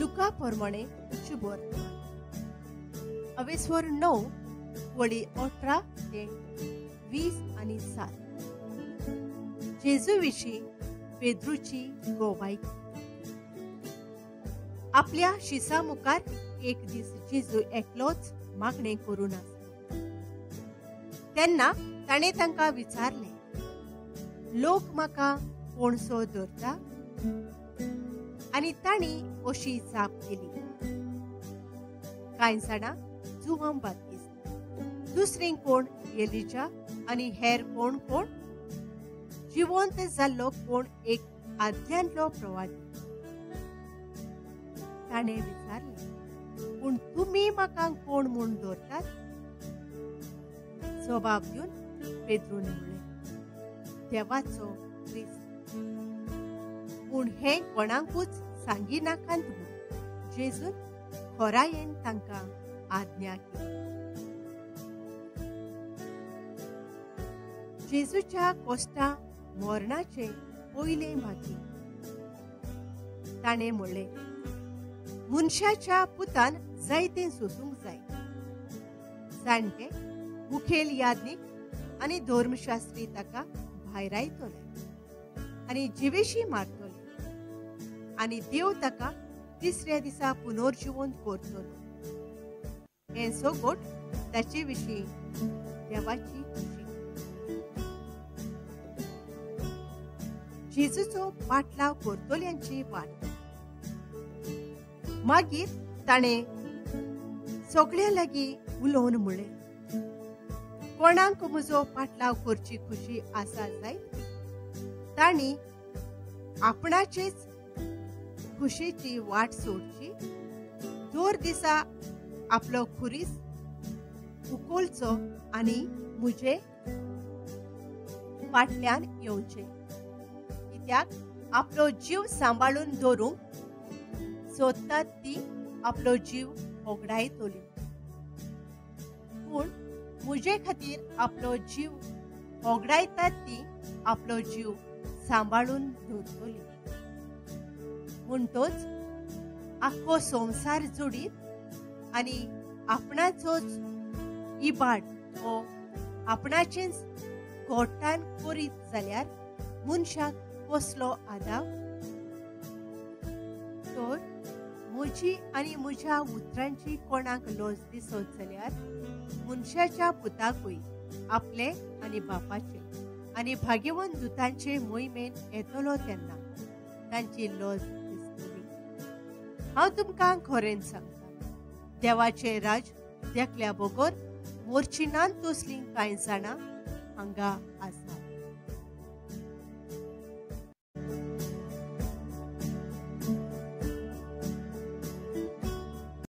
लुका प्रमाणे शुभवर्तमान अवेस्वर 9 वळी 18 ते 20 आनी 7. जेजू विशीं पेद्रूची गोवायकी. आपल्या शिसा मुखार एक दीस जेजू एकलोच मागणें करून आसलो. तेन्ना ताणें तांकां विचारलें, लोक म्हाका कोणसो धरता? आनी तांणी अशी जाप केली, कांय जाणां जुवांव बाप्तीस्त, दुसरीं कोण एलिजा आनी हेर कोण कोण जिवंत जाल्लो कोण एक आद्यांतलो प्रवादी. ताणें विचारलें, पूण तुमी म्हाका कोण म्हूण दवरतात? जबाब दिवन पेद्रून म्हणलें, देवाचो क्रिस्त. पूण हें कोणाकूच सांगिनाकात म्हूण जेजून खोरायेन तांकां आज्ञा केली. जेजूच्या कोश्टा मरणाचें पयलें भागी. ताणें म्हणलें, मनशाच्या पुतान जायतें सोसूंक जाय. जाणटे मुखेल याज्ञीक आनी धर्मशास्त्री ताका भायरायतले आनी जिवेशी मारतले आनी देव ताका तिसऱ्या दिसा पुनर्जिवंत करतलो. हें सगट ताचे विशीं देवाची खुशी. जेजूचो पाटलाव करतल्यांची वाट. मागीर ताणें सगळ्यां लागीं उलोवन म्हणलें, कोणाक म्हजो पाटलाव करची खुशी आसा जायत तांणी आपणाचेच खुशेची वाट सोडची, दर दिसा आपलो खुरीस उकोलचो आनी म्हजे फाटल्यान येवचें. कित्याक आपलो जीव सांबाळून दवरूंक सोदतात ती आपलो जीव होगडायतली, पूण म्हजे खातीर आपलो जीव होगडायतात ती आपलो जीव सांबाळून दवरतली. म्हणटोच आख्खो संवसार जोडीत आनी आपणाचोच इबाड हो आपणाचेच गोठान करीत जाल्यार मनशाक कसलो आदाव? तर म्हजी आनी म्हज्या उतरांची कोणाक लज दिसत जाल्यार मनशाच्या पुताकूय आपले आनी बापाचे आनी भाग्यवंत दुतांचे मोहिमेन येतलो तेन्ना तांची लज दिसतली. हांव तुमकां खरें सांगता, देवाचें राज देखल्या बगर मोरची नान तसलीं कांय जाणां हांगा आसात.